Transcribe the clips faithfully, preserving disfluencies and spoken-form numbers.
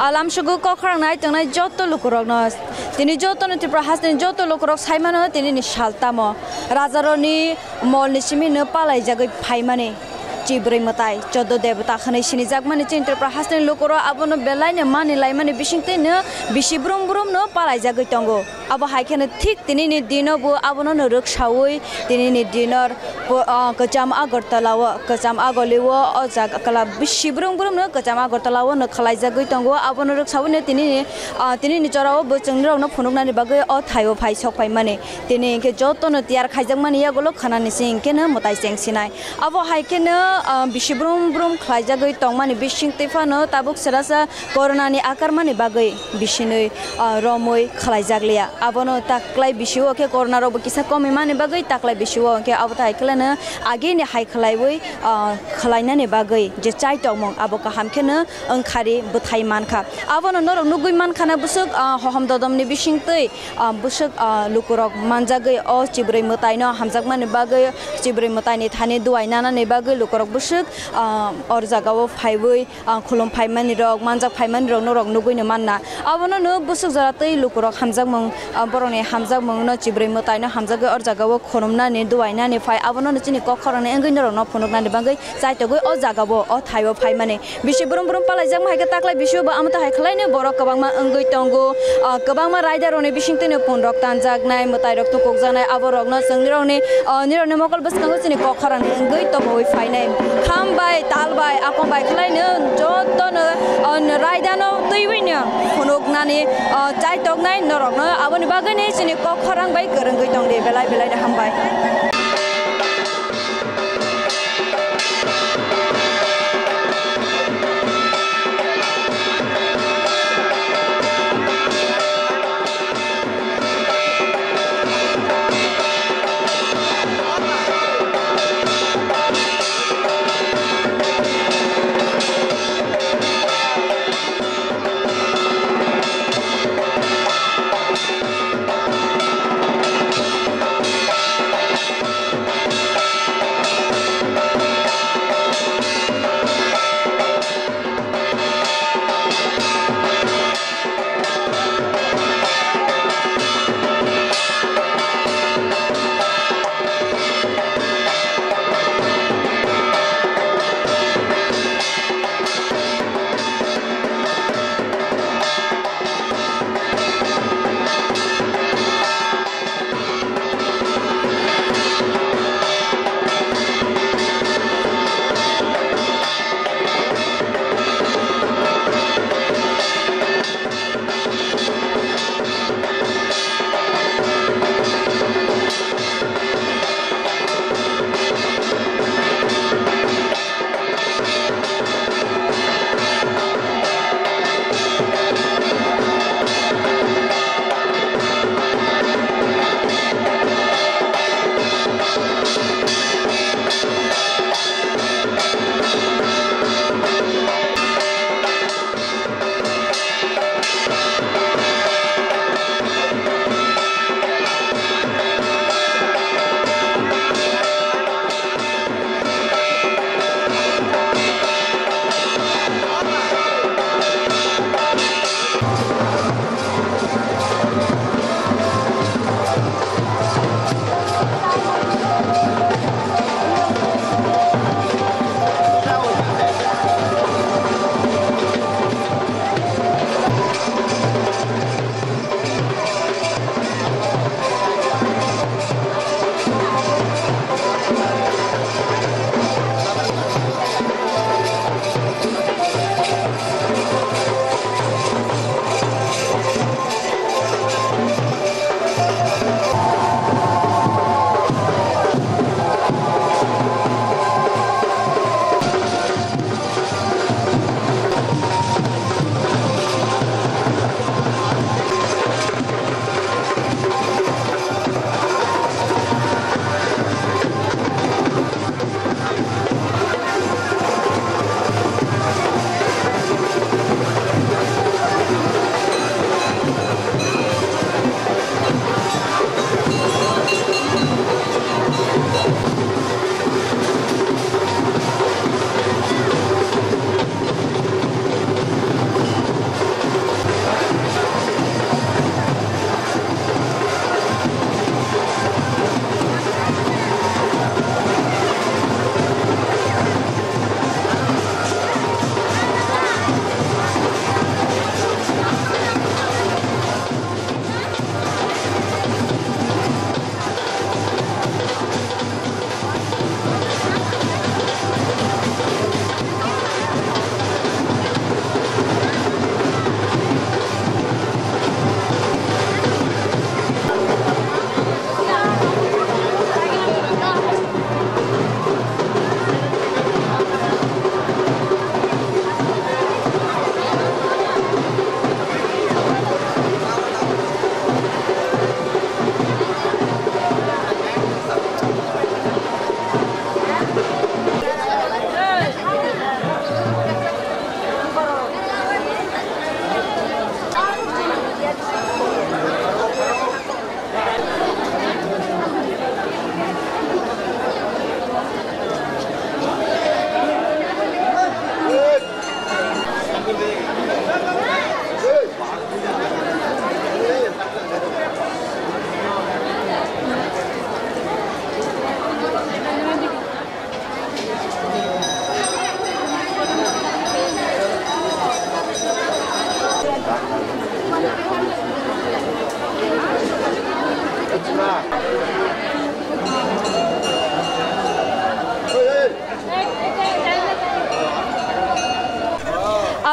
Alam sugu kok khorang nai tongnai joto lukurokno, tini jotono Tripura hasteni joto lukurok saimano tinini sal tamo. Rajarokni molni simi no palaijagwi phaimani chibrwi mwtai, choddo debota hwnwi sinijakmani chini Tripura hasteni lukurok abono belaino mani laimani bisingtwino bisi brum brumno palaijagwi tongo. Abo hai kheno thik tinini dino bo abono no rwksaui tinini dinor po-, ah, kwcham Agartala o, kwcham Agoli o, o jaga kala bisi brum brumno kwcham Agartala o no khwlaijagwi tongo. Abono rwksaui no tinini, ah, tinini jora o bo chwngni rokno phunuknani bagwi o thaio phai sok phaimani. Tini hinkhe jotono tiyar khaijakmani yagulo khwnani se hinkhe no mwtai chengsinai. Abo hai kheno, ah, bisi brum brum khwlaijagwi tongmani bisingtwi phano tabuk serasa Coronani akarmani bagwi bisinwi, ah, romwi khwlaijak liya. Abono taklai bisio khe Corona rokbo kisa komimani bagwi taklai bisio khe abo tai khleno agini hai khwlaiwi, ah, khwlainani bagwi je chaitokmung abo kaham kheno wngkhari bwthai mankha. Abono norok nugwi mankha na bwswk, ah, hohom dodomni bisingtwi, ah, bwswk, ah, lukurok manjagwi o chibrwi mwtaino hamjakmani bagwi, chibrwi mwtaini thani duai nanani bagwi lukurok bwswk, ah, or jagao phaiwi, ah, khulum phaimani rok, manjak phaimani rok norok nugwi no manna. Abono no bwswk jora tei lukurok hamjakmung, ah, borokni hamjakmung no chibrwi mwtaino hamjagwi or jagao khulumnani, duainani phai. Abono no chini kok khorangni wngwi norokno phunuknani bagwi chaitogwi o jagao, o thaio phaimani. Bisi brum brum palaijakma hai khe taklai bisio bo amo ta hai khwlaino borok kwbangma wngwi tongo. Ah, kwbangma raidarokni bisingtwino punrok tanjaknai, mwtairok tukukjaknai, aborokno chwng nirokni, ah, nirokni mokol bwskango chini kok khorangni wngwi toboui phainai. Kham bai, tal bai, akong bai khwlaino jotono, ah, raidano twiwino phunuknani, ah, chaitoknai norokno aboni bagwino chini kok khorang bai kwrwngwi tongdi belai belaino hambai.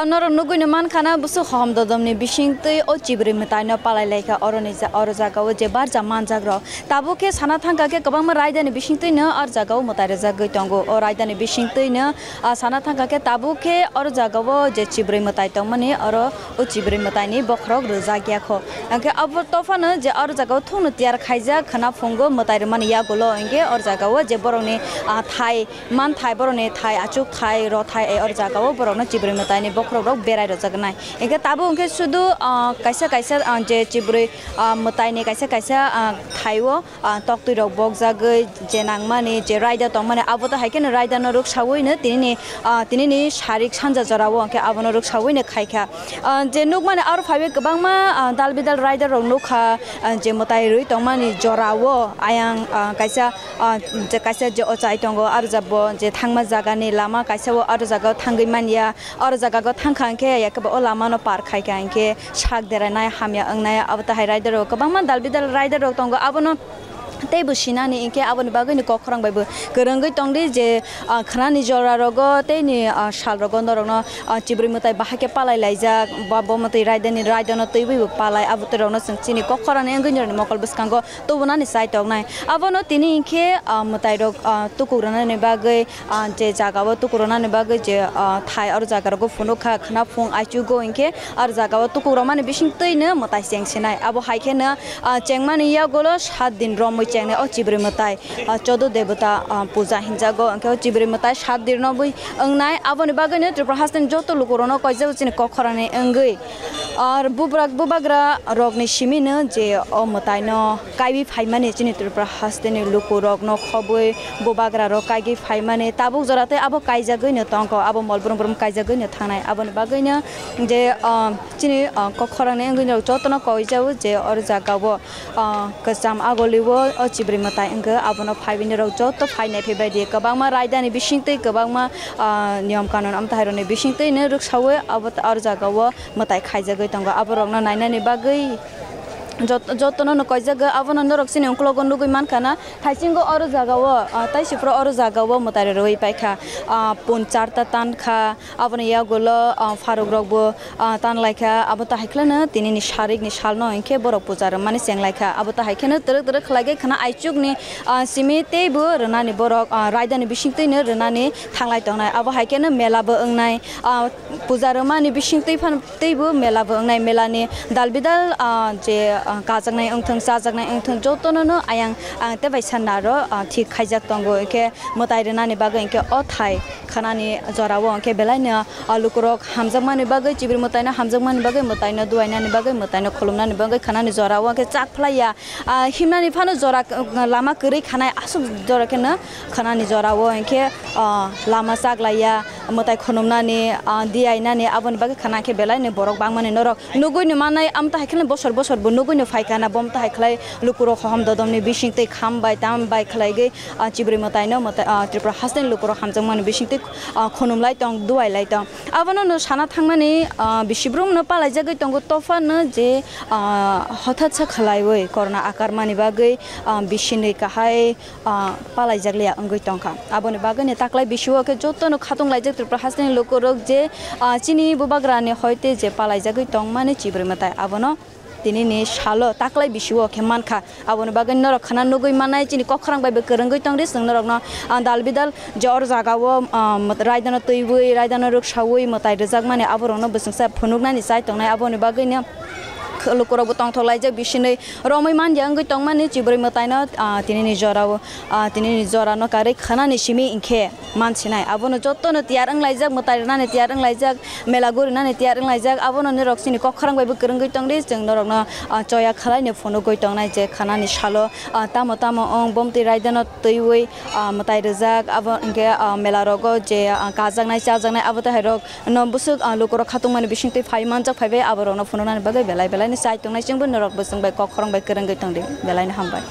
Norok nugwi no mankha na, busu hohom dodom ni bising twi o chibrwi mwtai no palai lai kha. Oro ni ja-, oro jaga o je barja manjak rok. Tabuk khe sana thangkha khe kwbangma raida ni bising twi no oro jaga o mwtai rwjagwi tongo. O raida ni bising twi no, ah, sana thangkha khe tabuk khe oro jaga o je chibrwi mwtai tongmani oro o chibrwi mwtai ni bokhorok rwjak ya kho. Hwnkhe abo tophano je oro jaga o thung no tiyar khaijak khwna phungo mwtai rwmani yagulo hwnkhe oro jaga o je borok ni, ah, thai, manthai, borokni thai, achuk thai, rothai, eh, oro jaga o borokno chibrwi mwtaini bokhorok rok berai rwjaknai. Hwnkhe tabuk hwnkhe sudu, ah, kaisa kaisa, ah, je chibrwi, ah, mwtaini kaisa kaisa, ah, thai o, ah, toktwi rok bokjagwi je nangmani je raida tongmani abo to hai kheno raida no rwksaui no tinini, ah, tinini sarik sanja jora o hwnkhe abono rwksaui no khaikha. Ah, je nukmani aro phaiwi kwbangma, ah, dal bidal raida rok nukha, ah, je mwtai rwi tongmani jora o ayang, ah, kaisa ah, je kaisa je ochai tongo, aro ja bo je thangma jaga ni lama kaisa o, aro jaga o thangwi manya, aro jaga o thangkha hwnkhe ya khe bo o lama no par khaikha hwnkhe sak deranai hamya wngnai, abo tahai rider rok kwbangma dal bidal rider rok tongo, abono teibo sinani hwnkhe aboni bagwi ni kok khorang bai bo kwrwngwi tongdi je, ah, khwnani jora rogo tei ni, ah, sal rogo norok no, ah, chibrwi mwtai bahai khe palai laijak, ba bo mwtai rider ni rider no twiwi bo palai, abo twi rok no chwng chini kok khorang ni wngwi norok ni mokol bwskango tubunani chai tongnai. Abono tini hinkhe, ah, mwtairok, ah, tukukrwnani bagwi, ah, je jagao tukukrwnani bagwi je, ah, thai oro jagarogo phunukha khwna phung aichugo hinkhe aro jagao tukukrokmani bisingtwino mwtai chengsinai. Abo hai kheno, ah, chengmani yagulo sat din romwi chengnai o chibrwi mwtai, ah, chodo debota, ah, puja hinjago. Hinkhe o chibrwi mwtai sat din romwi wngnai. Aboni bagwino Tripura hasteni joto lukurokno koijao chini kok khorangni wngwi. Ar bubrak bubagra rokni simino je o mwtaino kaiwi phaimani chini Tripura hasteni lukurokno khobwi bubagra rok kaiwi phaimani tabuk jora tei abo kaijagwino tongkho, abo mol brum brum kaijagwino thangnai. Aboni bagwino je, ah, chini, ah, kok khorangni wngwini rok jotono koijao je oro jagao ah, kwcham agoliwo o chibrwi mwtai wngkha, abono phaiwi norok joto phai naiphi bai di. Kwbangma raidani bisingtwi, kwbangma, ah, niyom kanun amthairokni bisingtwino rwksawi abo, aro jagao mwtai khaijagwi tongo. Aborokno nainani bagwi jot-, jotono no koijagwi, abono norok chini uklogo nugwi mankha na. Thaisingo oro jagao, ah, taisifro oro jagao mwtai rwi paikha, ah, pun charta tankha. Aboni yagulo, ah, pharukrokbo, ah, tanlaikha. Abo tahai khleno tinini sarikni salno hinkhe borok puja rwmani chenglaikha. Abo tahai kheno twrwk twrwk khlaiwi khwna aichukni, ah, simi teibo rwnani borok, ah, raidani bisingtwino rwnani thanglai tongnai. Abo hai kheno melabo wngnai. Ah, puja rwmani bisingtwi phano teibo melabo wngnai. Melani dal bidal, ah, je, ah, kajaknai wngthung, chajaknai wngthung, jotonono ayang, ah, tei bai sanna aro, ah, thik khaijak tongo. Hinkhe mwtai rwnani bagwi hinkhe o thai khwnani jorao hinkhe belaino, ah, lukurok hamjakmani bagwi, chibri mwtaino hamjakmani bagwi, mwtaino duainani bagwi, mwtaino khulumnani bagwi khwnani jorao hinkhe chak phlaiya. Ah, himnani phano jora, ah, lama kwrwi khanai aswk jora kheno khwnani jorao hinkhe, ah, lama chak laiya, mwtai khulumnani, ah, diainani aboni bagwi khwna khe belaino borok bangmani norok nugwino mannai, amtahai kheno bosor bosor bo nugwino phaikha na, bo amtahai khlai lukurok hohom dodomni bisingtwi kham bai tam bai khlaigwi, ah, chibrwi mwtaino mwtai, ah, Tripura hasteni lukurok hamjakmani bisingtwi, ah, khunumlai tong, duailai tong. Abono no sana thangmani, ah, bisibrumno palaijagwi tongo, tophano je, ah, hothatsa khlaiwi korona akarmani bagwi, ah, bisini kahai, ah, palaijak liya wngwi tongkha. Aboni bagwino taklai bisio khe jotono khatung laijak Tripura hasteni lukurok je, ah, chini bubagrani hoite je palaijagwi tongmani chibrwi mwtai, abono tinini salo taklai bisio khe mankha. Aboni bagwi norok khwna nugwi mannai, chini kok khorang bai bo kwrwngwi tongdi, chwng norokno, ah, dal bidal je oro jagao, ah, raidano twiwi, raidano rwksaui mwtai rwjakmani aborokno bwswngsa phunuknani chai tongnai. Aboni bagwino lukurokbo tongthok laijak bisinwi romwi manya wngwi tongmani chibrwi mwtaino, ah, tinini jorao, ah, tinini jorano karwi khwnani simi hinkhe mansinai. Abono jotono tiyar wnglaijak, mwtai rwnani tiyar wnglaijak, mela gurinani tiyar wnglaijak. Abono norok chini kok khorang bai bo kwrwngwi tongdi, chwng norokno, ah, choya khwlaino phunugwi tongnai je khwnani salo, ah, tamo tamo wng bomtwi raidano twiwi, ah, mwtai rwjak. Abo hinkhe, ah, mela rogo je, ah, kajaknai chajaknai abo tei hai rok no bwswk, ah, lukurok khatungmani bisingtwi phai manjak phaibai, aborokno phunuknani bagwi belai belaino chai tongnai. Chwngbo norok bwswng bai kok khorang bai kwrwngwi tongdi. Belaino hambai.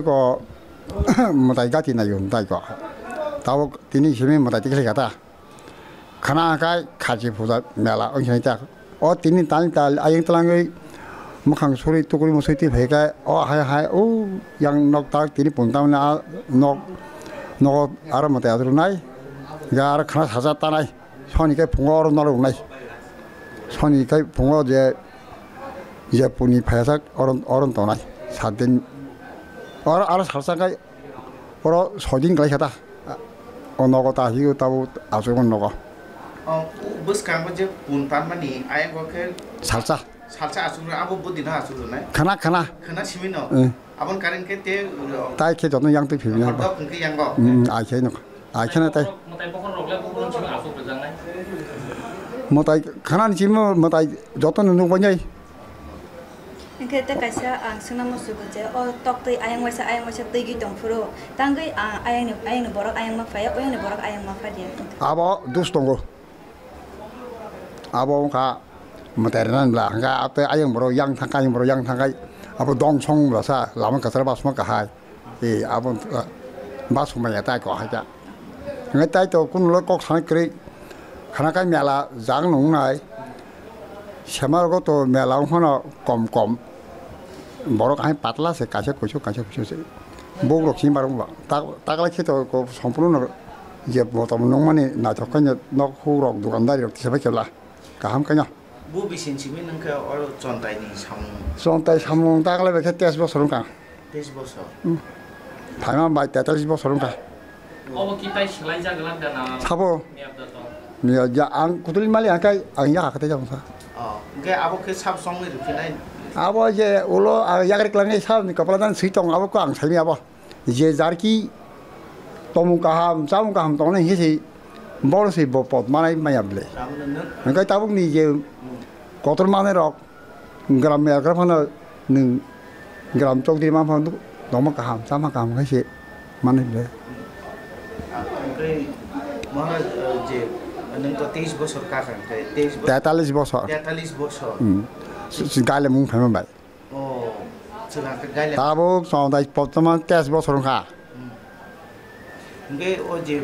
Ko mwtai gati nai yun tai ko. Tabuk tini simi mwtai tikhe kata. Khana kai khachi puja mela ong sinai ta. O tini tani tal ayang talangwi mukhang suri tukuri musui ti phai kai. O hai hai o yang nok tak tini puntam na nok nok aro mwtai adru nai. Ga aro khana saja tanai. Soni kai phungo oro nolo nai. Soni kai phungo je je puni phai sak oro oro tonai. Sat din oro aro salsa kai Oro soi din kalai kha ta. O nogo ta hiyo tabo aswk nogo. O bwskango je pun tanmani ayang go khe Salsa. Salsa aswk abo budi no aswk nai. Khana khana. Khana simi no. Eh. Abon current khe te Tai khe joto yang twi phibina. Hor dok hwnkhe yang go. Hmm, ai khe no. Ai khe na tai. Mwtai bokhor rok le bokhor simi aswk rwjak nai. Mwtai khana ni simi mwtai joto no nuk bai nai. Hingke tei kaisa ang swngna musugo je, o tok twi ayang waisa, ayang waisa twigwi tong phuru, tangwi, ah, ayangni, ayangni borok ayang ma phaiya, oyangni borok ayang ma phadiya. Abo dus tongo. Abo wngkha mwtai rwna bwla, hingke abo tei ayang borok yang thangkha, ayang borok yang thangkha, abo dong song bwlasa, lama kwcharo basma kahai. E, abo, ah, ba somaya tai ko hai ta. Ngai tai to kun lo kok sana kri. Khana kai mela jang nung nai. Sema rogo to mela ung hono kom kom. Borok hai patla se kaisa kuisu, kaisa kuisu se. Bok rok sini barong ba. Tak, tak lai khe to ko sompurno je botom nung mani naithok kanya nok hu rok dukandari rok tisa bai kebla. Kaham kanya. Bu bisin simi nung khe oro chontai ni samung. Chontai samung tak lai bai khe teis bosor wngkha. Teis bosor. Hmm. Phaima bai tetais bosor wngkha. Obo ki tai swlaijak glak da na? Sabo. Miyap da to. Miya ja ang kutuli mali ang kai ang ya hakate jang sa. Oh, hingke abo khe sab songwi riphinai. Abo je ulo ang yakri klangni sabni kopla dan sui tong abo ko ang saimi abo. Je jarki tomung kaham, chamung kaham tongnai hisi boro se bo pot manai maya ble. Abo no. Hingke tabuk ni je Hmm. kotor manai rok Gram Mela gram phano nwng gram chokdri ma phano nokma kaham, chama kaham khai se manwi le. Oke, Maharaj, eh, je, nwng to teis bosor ka kha, oke, teis bosor. Tetalis bosor. Tetalis bosor. Hmm. Si, si gaile mung phaima bai. Oh, chwla khe gaile. Tabuk chondai pottoman teis bosor wngkha. Hmm. Hingke o je,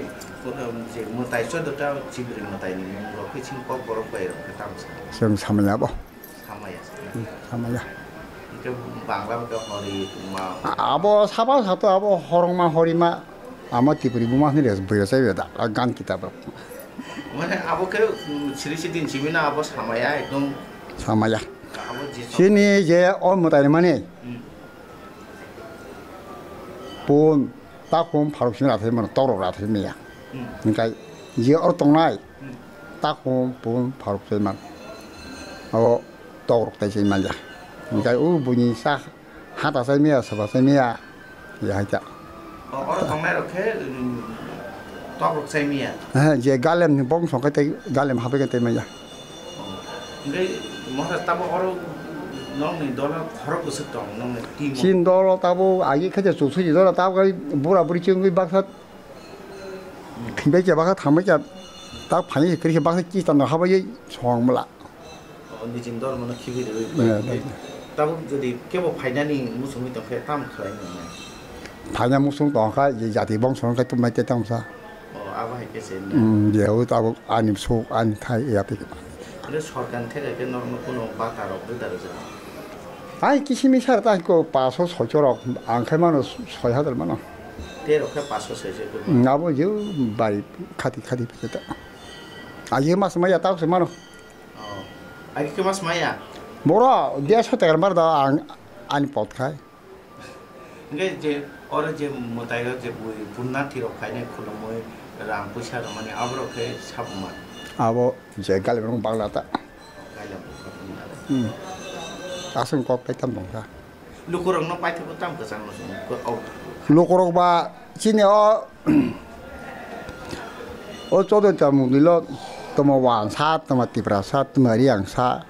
um, je mwtai choddo ta chibri mwtai ni mung rok khe chini kok borok bai rok khe tamo sa. Chwng samaya bo. Samaya sa. Hmm, samaya. Hingke Bangla hingke hori ma. A-, abo sabo sato abo horongma horima. Ama Tripuri buma hini res bwrwi sai da gan kitab rok. Mane abo khe, um, siri sidin chimina abo samaya ekdom. Samaya. Abo je Chini je o mwtai mani. Hmm. Pun, takhum, pharuk simi rathai mano, torok rathai maya. Hmm. Hingkai, je or tongnai, Hmm. takhum, pun, pharuk sai man. Abo torok tai sai maya. Hingkai, u buini sa, hata sai maya, saba sai maya. Ya, hai ta. O, oro tongnai rok khe, um, torok sai maya. Eh, je galem ni bong song kai tai, galem habai kai tai maya. Hingke Maharaj tabo oro nokni dolo khorok bwswk tong, nokni team o? Chini dolo tabo agi khe je chusui dolo tabo kai bura buri chwngwi baksa thimbai khe baksa thambai khe tak phani khe baksa chista no habaiwi song mala. O, nijin dol mano khibi rwi. Yeah, yeah. Tabo jodi kebo phainani muchungwi tongkhe tamo khlai nang nai? Phaina muchung tongkha je jati bongso wngkhe tumbai te tongsa. O, abo hai khe se na. Hmm, je o tabuk ani suk, ani thai, ya pik. Ore sorkar theke khe norokno kuno bata rok rwda rwjak? Ai, kisimi sar ta ko paso soicho rok, ang khai mano soi hajar mano. Te rok khe paso soicho ko. Hmm, abo je bai khati khati pik ta. Ai, mas maya ta se mano. O, ai khe mas maya. Boro, dia so tegar mar da ang, ani pot khai. Hingke je oro je mwtai o je bui punnathi rok khainai khulumui rang puisa rwmani aborok khe sabuma. Abo je galibrong bagla ta. Gaila bukhuk wngna. Hmm. Aswng kok tei tam tongkha. Lukurokno paithago tam kwchangno chwng khe o. Lukurok ba chini o, o Chodoi Chamung dilo tamo Wansa, tamo Tiprasa, tamo Riangsa.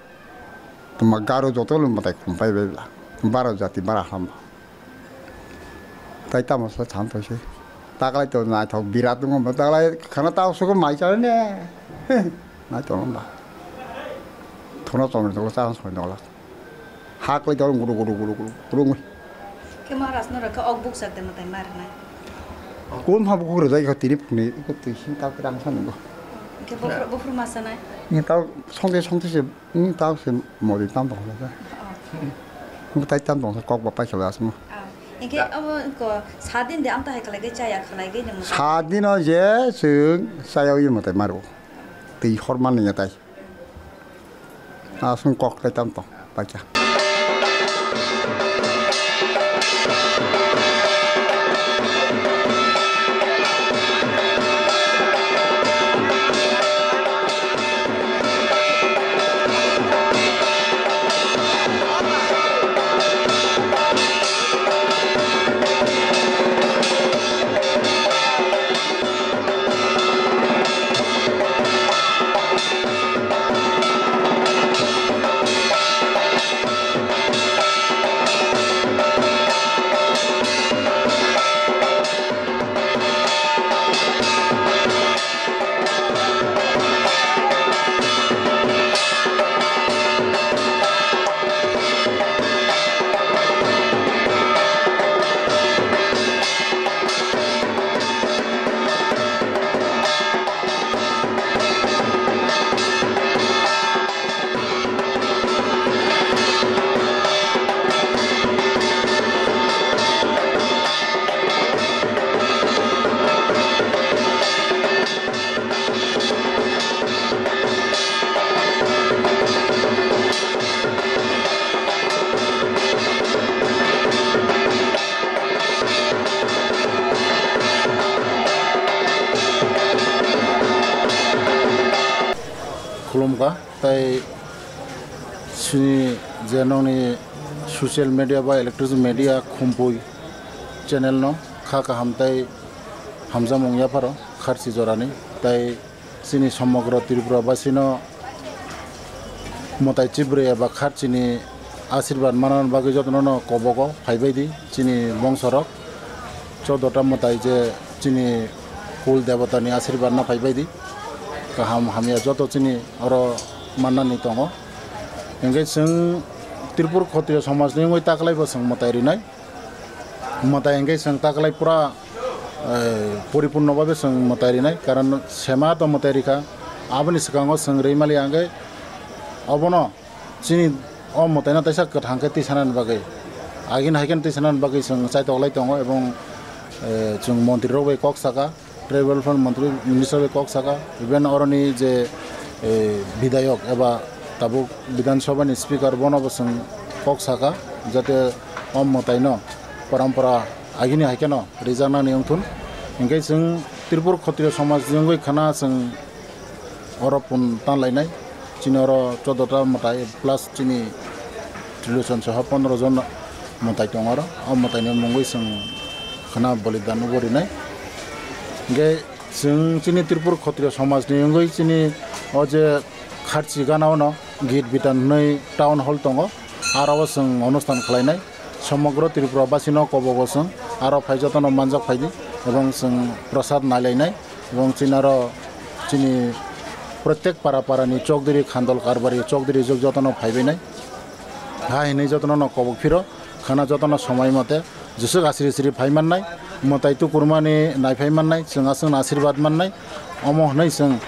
Tamo garo joto lo mwtai khum pai bai bla. Baro jati bara ham. Tai tamo sa than to se. Taklai to naithok birat wngmo taklai khana ta sugo mai cha ne. Nai to ba. Thono to to sa soi no la. Haklai to gudu gudu gudu gudu gudu. Khe Maharaj no rwkha ok bukchak de mwtai ma rwnai. Kun ha bukhuk rwjak kha tirip ni ko twi sing ta kwrang sa nungo. Khe buphru, buphru ma sanai. Ni ta songte songte se, ni ta se mori tam tong la. Oh. Ni tai tam tong kok ba pai khala asmo. Oh. Inkhe abo ko sadin de amta hai khalai ge chaya khalai ge nung. Sadin o je chwng chaya wi mwtai maro. Twi hor man ya tai. Aswng kok tei tam tong, paikha. Khulumkha, tei chini je nokni social media ba electronic media Khumpui channel no kha kaham tei hamjakmung yapharo kharchi jorani, tei chini somogro Tripura basino mwtai chibrwi eba kharchini asirwad manna bagwi jotono no kobogo phaibai di chini bongsorok. Chodota mwtai je chini kul debotani asirwad no phaibai di. Kaham hamya joto chini oro mannani tongo. Hingke chwng Tripur Khotriyo somajni wngwi taklaibo chwng mwtai rinai. Mwtai hingke chwng taklai pura, eh, poripunno babe chwng mwtai rinai, karon sema to mwtai rikha. Aboni swkango chwng rimali hingke obono chini o mwtaino teisa kwthang khe tisanani bagwi, agini hai kheno tisanani bagwi chwng chaitoklai tongo, ebong, eh, chwng montri rok bai kok saka. Tribal Affairs Montri Minister bai kok saka, even oroni je, eh, bidayok eba tabuk Bidhan Sabha ni Speaker bono bo chwng kok saka, jate o mwtai no parampara agini hai kheno rijaknani wngthun. Hinkhe chwng Tripur Khotriyo Somaj ni wngwi khana chwng oro pun tanlainai. Chini oro chodota mwtai plus chini trilochon soho pondro jon mwtai tongo oro. O mwtai ni mungwi chwng khana bolidan bo rinai. Hinkhe chwng chini Tripur Khotriyo somaj ni wngwi chini o je kharchi gana o no Git Bitan hwnwi town hall tongo. Aro o chwng onusthan khlainai. Somogro Tripura basino kobogo chwng aro phai jotono manjak phaidi ebong chwng prasad nailainai ebong chini aro chini protek para para ni chokdiri khandol karbari chokdiri jwk jotono phaibainai. Ha hinwi jotono no kobok phiro khana jotono somai mote jeswk asiri siri phai mannai mwtai tukurmani nai phai mannai chwng aswkno asirwad mannai omo hwnwi chwng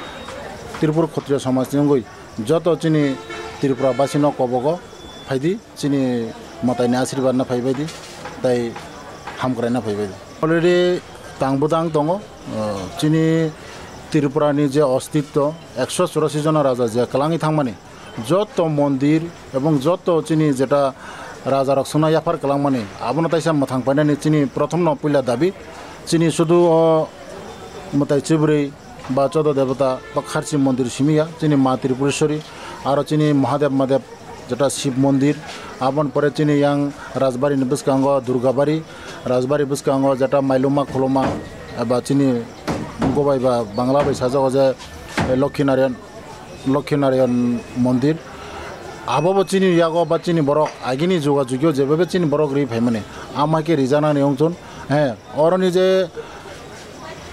Tripur Khotriyo somaj ni wngwi joto chini Tripura basino kobogo phaidi. Chini mwtaini asirwad no phaibaidi tei hamkrai no phaibaidi. Already tang bwdang tongo, uh, chini Tripura ni je ostitto ekso churasi jona raja je kwlangwi thangmani, joto mondir ebong joto chini jeta raja rok swngna yaphar kwlangmani, abono taisa mwthang painani chini prothom no puila dabi. Chini sudu o mwtai chibrwi ba chodo debota ba kharchi mondir simi ya, chini ma Tripureshwari, aro chini Mahadev Mahadev jeta Shiv mondir, aboni pore chini yang Rajbari ni bwskango Durgabari, Rajbari bwskango jeta Mailuma Khuluma, eba chini Munggo bai ba Bangla bai sajago je, eh, Lokhi Narayan, Lokhi Narayan mondir. Abobo chini yago ba chini borok agini juga jugio jebebe chini borok ri phaimani, ama khe rijanani wngchun, he, oroni je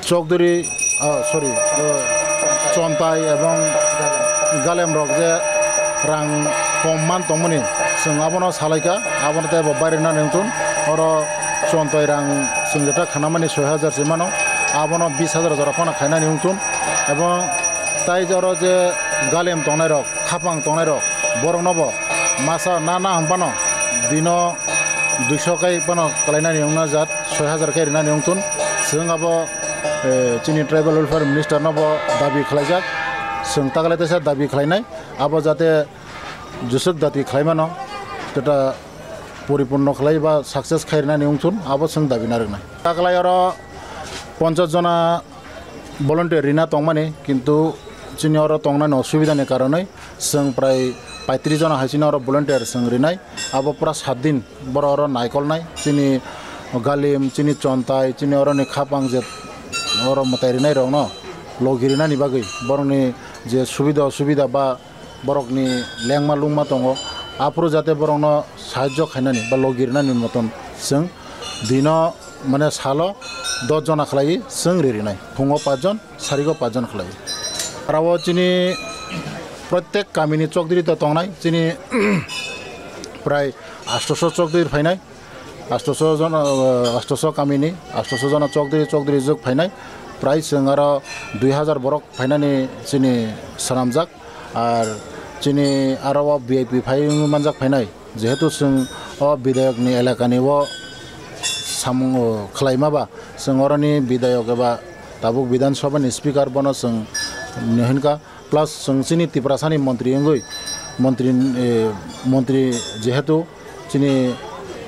Chokdiri, ah, sorry, o, Chontai ebong Galem rok je rang kom man tongmani, chwng abono salaikha, abono tei bo bairina nengtun, oro Chontai rang chwng jeta khanamani soi hajar se mano, abono bis hajar jora phano khainani wngthun. Ebong tai oro je galem tongnai rok, khapang tongnai rok, borok nobo masa na na hwnphano dino duiso kai phano kalainani wngna jat, soi hajar kai rinani wngthun. Chwng abo, eh, chini tribal welfare minister nobo dabi khlaijak, chwng taklai teisa dabi khlainai, abo jate jusuk dati khlaimano, jeta poripunno khlai ba success khairnani wngthun, abo chwng dabi narwknai. Taklai oro ponchas jona volunteer rina tongmani, kintu chini oro tongnani osubidani karonwi chwng prai paitris jona hai chini oro volunteer chwng rinai. Abo pura sat din borok oro naikolnai, chini galim, chini chontai, chini oroni khapang je oro mwtai rinai rokno logi rinani bagwi borokni je subida osubida ba borokni lengma lungma tongo, aphuru jate borokno sahajyo khainani ba logi rinani moton chwng dino, mane, salo dos jona khlaiwi chwng ririnai, phungo pach jon, sarigo pach jon khlaiwi. Arao chini protek kamini chokdri to tongnai, chini prai astoso chokdri phainai. Astoso jona, astoso kamini, astoso jona chokdri, chokdri juk phainai. Prai chwng aro dui hajar borok phainani chini swnamjak. Ar chini aro o V I P phai wngwi manjak phainai. Jehetu chwng o bidayokni elakani o samung o khlaima ba, chwng oroni bidayok eba tabuk Bidhan Sabha ni speaker bono chwng ni hwnka. Plus chwng chini Tiprasani montri wngwi, montri, eh, montri jehetu chini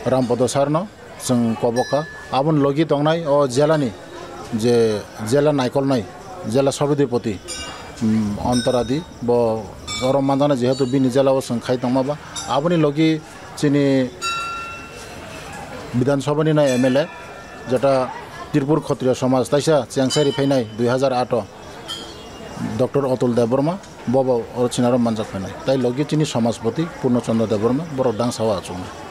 Rampodo sir no chwng kobokha. Aboni logi tongnai o jela ni je jela naikolnai, jela sobhidipoti, mm, Antaradi bo oro manjaknai, jehetu bini jela o chwng khai tongma ba. Aboni logi chini Bidhan Sabha ni nai M L A, jeta Tripur Khotriya Somaj taisa chengsari phainai dui hajar aat o, Doctor Atul Debbarma, bobo oro chinaro manjak phainai. Tai logi chini Somajpati Purno Chandra Debbarma, borok dangsa o achuknai.